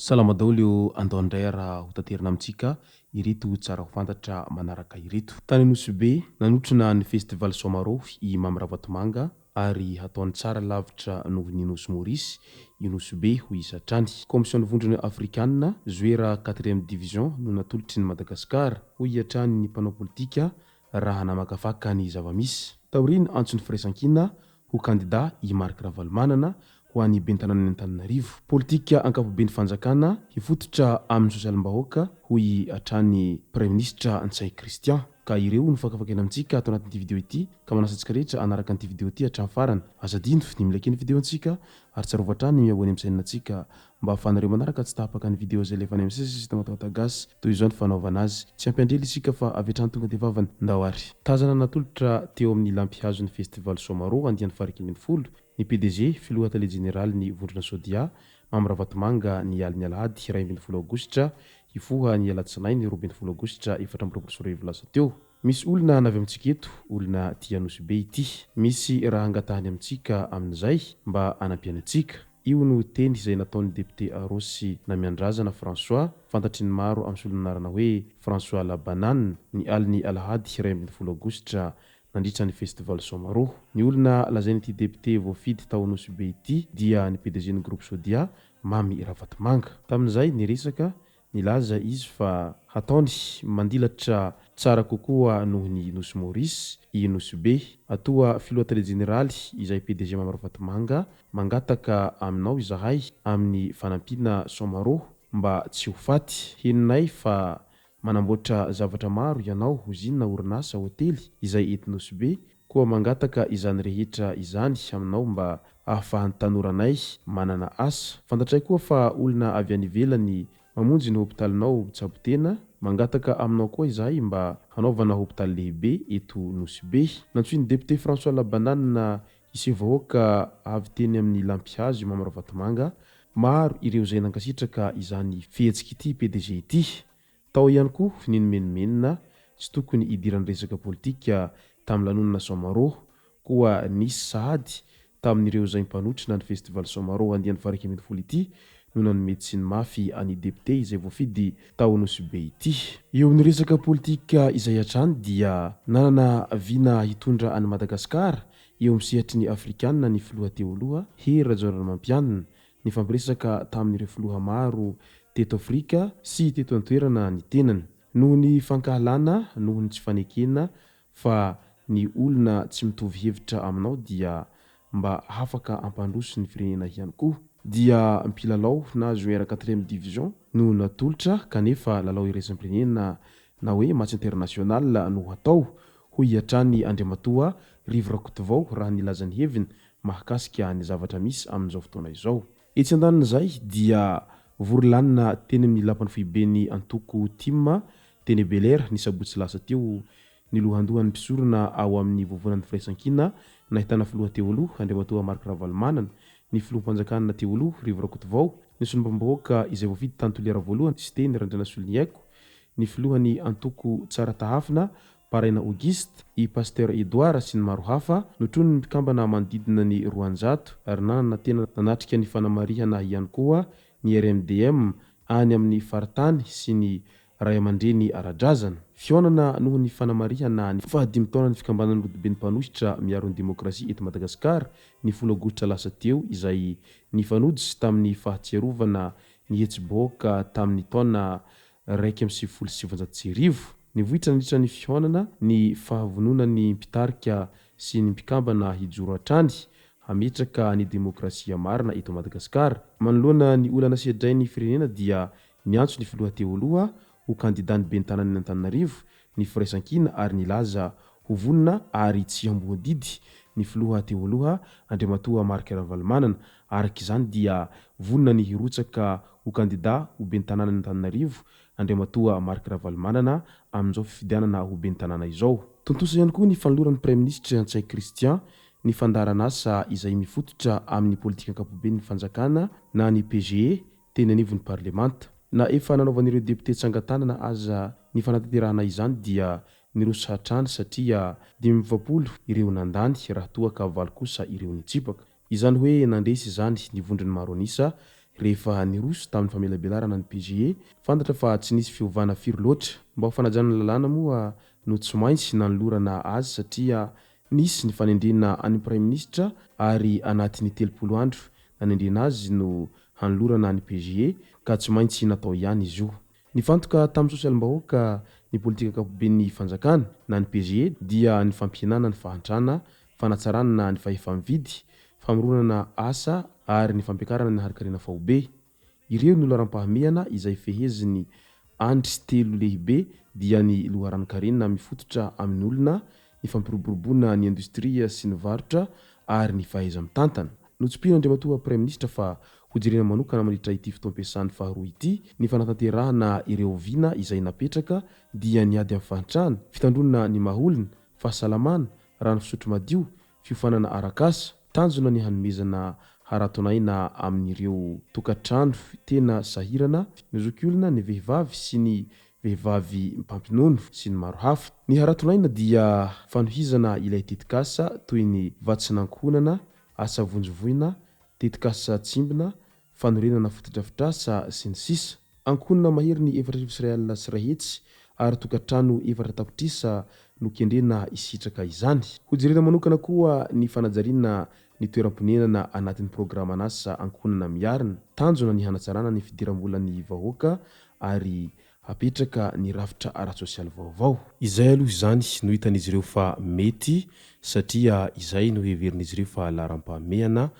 Salama daholo ô, andao indray raha ho taterina amintsika ireto tsara ho fantatra manaraka ireto. Tany Anosibe, nanotrona ny Festival Soamarô i Mamy Ravatomanga ary hataony tsara lavitra noho ny Nosy Maurice i Nosy Be, hoy izy hatrany. Kaomision'ny Vondrona Afrikanina, Zoera Quatrième Division no natolotry ny Madagasikara, hoy hatrany ny mpanao politika raha namakafaka ny zava-misy. Taorian'ny antson'ny Firaisankina ho kandida i Marc Ravalomanana ho an'ny ben'ny tanànan'i Antananarivo. Politika ankapoben'ny fanjakana hifototra amin'ny sosialim-bahoaka, hoy hatrany Praiminisitra Ntsay Christian. Ka ireo no fakafakaina amintsika ato anatin'ity video ity ka manasa antsika rehetra hanaraka an'ity video ity hatramin'ny farany. Aza adino ny mi-like ny video antsika ary tsarovy hatrany ny mi-abonner amin'ny chaîne antsika mba ahafahanareo manaraka tsy tapaka ny video izay alefanay misesy sy Tamatave Gasy. Toy izao ny fanaovana azy. Tsy ampiandrela isika fa avy hatrany tonga dia vavany. Ndao ary. Tazana natolotra teo amin'ny lampihazon'ny Festival Soamaro andiany faha-11 ny PDG, Filoha Tale Jeneralin'ny Vondrona Sodiat, Mamy Ravatomanga ny alin'ny alahady 11 aogositra hifoha ny alatsinainy 12 aogositra 2024 lasa teo. Misy olona navy amintsika eto, olona tia Nosy Be ity. Misy raha angatahany amintsika amin'izay mba hanampiany antsika. Io no teny izay nataon'ny depiote Arosy Namiandrazana François, fantatry ny maro amin'ny solon'anarana hoe François la Banane, ny alin'ny alahady 11 aogositra nandritra ny Festival Soamaro. Ny olona lazain'ity depiote voafidy tao Nosy Be ity dia ny PDG-n'ny Groupe Sodia, Mamy Ravatomanga. Tamin'izay niresaka, nilaza izy fa hataony mandilatra tsara kokoa noho ny Nosy Maurice i Nosy Be. Atoa Filoha Tale Jeneraly izay PDG Mamy Ravatomanga, mangataka aminao izahay amin'ny fanampiana Soamaro mba tsy ho faty. Henonay fa Manamboatra zavatra maro ianao, ozinina, orinasa, hotely, izay eto Nosy Be, koa mangataka izany rehetra izany aminao mba ahafahan'ny tanoranay manana asa. Fantatray koa fa olona avy any ivelany mamonjy ny hopitalinao mitsabo tena, mangataka aminao koa izahay mba hanaovana hopitaly lehibe eto Nosy Be. Nantsoin'ny député François Labanane hiseho vahoaka avy teny amin'ny lampihazo i Mamy Ravatomanga Maro ireo izay nankasitraka izany fihetsik'ity PDG ity. Tao ihany koa ny nimenomenona tsy tokony hidiran'ny resaka politika tamin'ny lanonana Soamaro, koa nisy sahady tamin'ireo izay mpanotrona ny Festival Soamaro andiany faha-11 ity no nanome tsiny mafy an'i depiote izay voafidy tao Nosy Be ity. Eo amin'ny resaka politika izay hatrany dia nanana vina hitondra an'i Madagasikara Eo amin'ny sehatry ny Afrikanina ny filoha teo aloha, Hery Rajaonarimampianina, nifampiresaka tamin'ireo filoha maro teto Afrika sy teto an-toerana ny tenany. Noho ny fankahalana, noho ny tsy fanekena fa ny olona tsy mitovy hevitra aminao dia mba hafaka hampandroso ny firenena ihany koa. Dia mpilalao na joueur quatrième division no natolotra kanefa lalao iraisam-pirenena na hoe match international no hatao, hoy hatrany Andriamatoa Rivo Rakotovao raha nilaza ny heviny mahakasika ny zavatra misy amin'izao fotoana izao. Etsy andanin'izay dia vory lanona teny amin'ny lapan'ny foiben'ny antoko tim teny Bel'Air ny sabotsy lasa teo ny lohandohan'ny mpisorona ao amin'ny Vovonan'ny Firaisankina nahitana filoha teo aloha Andriamatoa Marc Ravalomanana, ny filoham-panjakana teo aloha Rivo Rakotovao, ny solombavambahoaka izay voafidy tany Toliara voalohany Siteny Randrianasoloniaiko, ny filohan'ny antoko Tsara Tahafina, Paraina Auguste, i Pasteur Edouard sy ny maro hafa, notronin'ny mpikambana manodidina ny 200 ary nanana tena nanatrika ny fanamarihana ihany koa ny RMDM any amin'ny faritany sy ny raiamandreny ara-drazana. Fihaonana noho ny fanamarihana ny fahadimy taonan'ny fikambanan'ny Rodoben'ny Mpanohitra miaro ny Demokrasia eto Madagasikara ny folo aogositra lasa teo izay nifanojo tamin'ny fahatsiarovana ny hetsi-bahoaka tamin'ny taona 1991. Nivoitra nandritra ny fihaonana ny fahavononan'ny mpitarika sy ny mpikambana hijoro hatrany hametraka ny demokrasia marina eto Madagasikara. Manoloana ny olana sedrain'ny firenena dia niantso ny filoha teo aloha ho kandidan'ny ben'ny tanànan'i Antananarivo ny firaisankina ary nilaza ho vonona ary tsy hamboa-didy ny filoha teo aloha Andriamatoa Marc Ravalomanana. Araka izany dia vonona ny hirotsaka ho kandida ho ben'ny tanànan'Antananarivo Andriamatoa Marc Ravalomanana amin'izao fifidianana ho ben'ny tanàna izao. Tontosa ihany koa ny fanoloran'ny Praiminisitra Ntsay Christian ny fandaharanasa izay mifototra amin'ny politika ankapoben'ny fanjakana na ny PGE teny anivon'ny parlemanta. Na efa nanaovan'ireo depiote tsangan-tanana aza ny fanatanterahana izany dia niroso hatrany satria 45 ireo nandany raha toa ka valo kosa ireo nitsipaka. Izany hoe nandresy izany ny vondron'ny maro an'isa rehefa niroso tamin'ny famelabelarana ny PGE. Fantatra fa tsy nisy fiovana firy loatra. Mba ho fanajana ny lalàna moa no tsy maintsy nanolorana azy satria nisy ny fanendrena an'ny Praiminisitra ary anatin'ny 30 andro nanendrena azy no hanolorana ny PGE ka tsy maintsy natao ihany izy io. Nifantoka tamin'ny sosialim-bahoaka ny politika ankapoben'ny fanjakana na ny PGE dia ny fampihenana ny fahantrana, fanatsarana ny fahefa-mividy, famoronana asa ary ny fampiakarana ny harinkarena faobe. Ireo no laharam-pahamehana izay fehezin'ny andry telo lehibe dia ny loharanon-karena mifototra amin'ny olona, ny fampiroboroboana ny indostria sy ny varotra ary ny fahaiza-mitantana. Notsipihin'Andriamatoa Praiminisitra fa hojerena manokana mandritra ity fotoam-piasany faharoa ity ny fanatanterahana ireo vina izay napetraka dia ny ady amin'ny fahantrana, fitandroana ny maha olona, fahasalamana, rano fisotro madio, fiofanana arak'asa. Tanjona ny hanomezana haraton'aina amin'ireo tokantrano tena sahirana, ny zokiolona, ny vehivavy sy ny vehivavy mpampinono sy ny maro hafa. Ny haraton'aina dia fanohizana ilay tetikasa toy ny vatsin'ankohonana, asa vonjy voina, tetikasa tsimbina, fanorenana fotodrafitrasa, sy ny sisa. Ankohonana mahery ny 1404 ary tokantrano 4 tapitrisa no kendrena hisitraka izany. Hojerena manokana koa ny fanajariana ny toeram-ponenana anatin'ny programan'asa ankohonana miarina. Tanjona ny hanatsarana ny fidiram-bolan'ny vahoaka ary hapetraka ny rafitra ara-tsosialy vaovao. Izay aloha izany no hitan'izy ireo fa mety satria izay no heverin'izy ireo fa laharam-pahamehana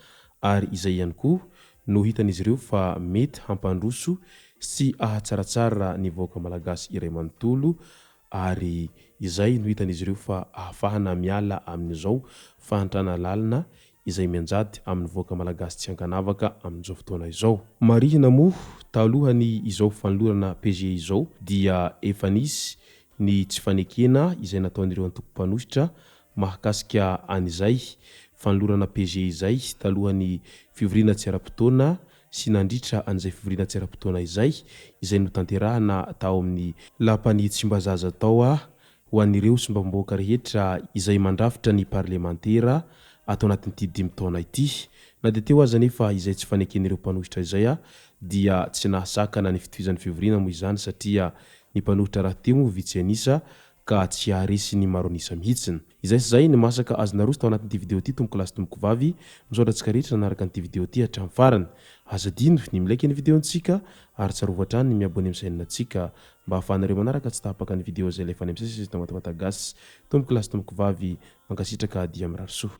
ary izay ihany koa no hitan'izy ireo fa mety hampandroso sy ahatsaratsara ny vahoaka malagasy iray manontolo ary izay no hitan'izy ireo fa ahafahana miala amin'izao fahantrana lalina izay mianjady amin'ny vahoaka malagasy tsy ankanavaka amin'izao fotoana izao. Marihina moa talohany izao fanolorana PGE izao dia efa nisy ny tsy fanekena izay nataon'ireo antoko mpanohitra mahakasika an'izay fanolorana PGE izay talohany fivoriana tsy ara-potoana sy nandritra an'izay fivoriana tsy ara-potoana izay, izay notanterahana tao amin'ny lapan'i Tsimbazaza tao ho an'ireo solombavambahoaka rehetra izay mandrafitra ny parlemantera ato anatin'ity dimy taona ity. Na dia teo aza anefa izay tsy faneken'ireo mpanohitra izay dia tsy nahasakana ny fitohizan'ny fivoriana moa izany satria ny mpanohitra rahateo moa vitsy an'isa ka tsy haharesy ny maro an'isa mihitsy. Izay sy izay ny masaka azo naroso tao anatin'ity video ity tompoko lahy sy tompoko vavy. Misaotra antsika rehetra nanaraka an'ity video ity hatramin'ny farany. Aza adino ny mi-like ny video-ntsika ary tsarovy hatrany ny mi-abonner amin'ny chaîne-ntsika mba ahafahanareo manaraka tsy tapaka ny video izay alefa any amin'ny sesy eto Matamata Gasy. Tompoko lahy sy tompoko vavy, mankasitraka dia mirary soa.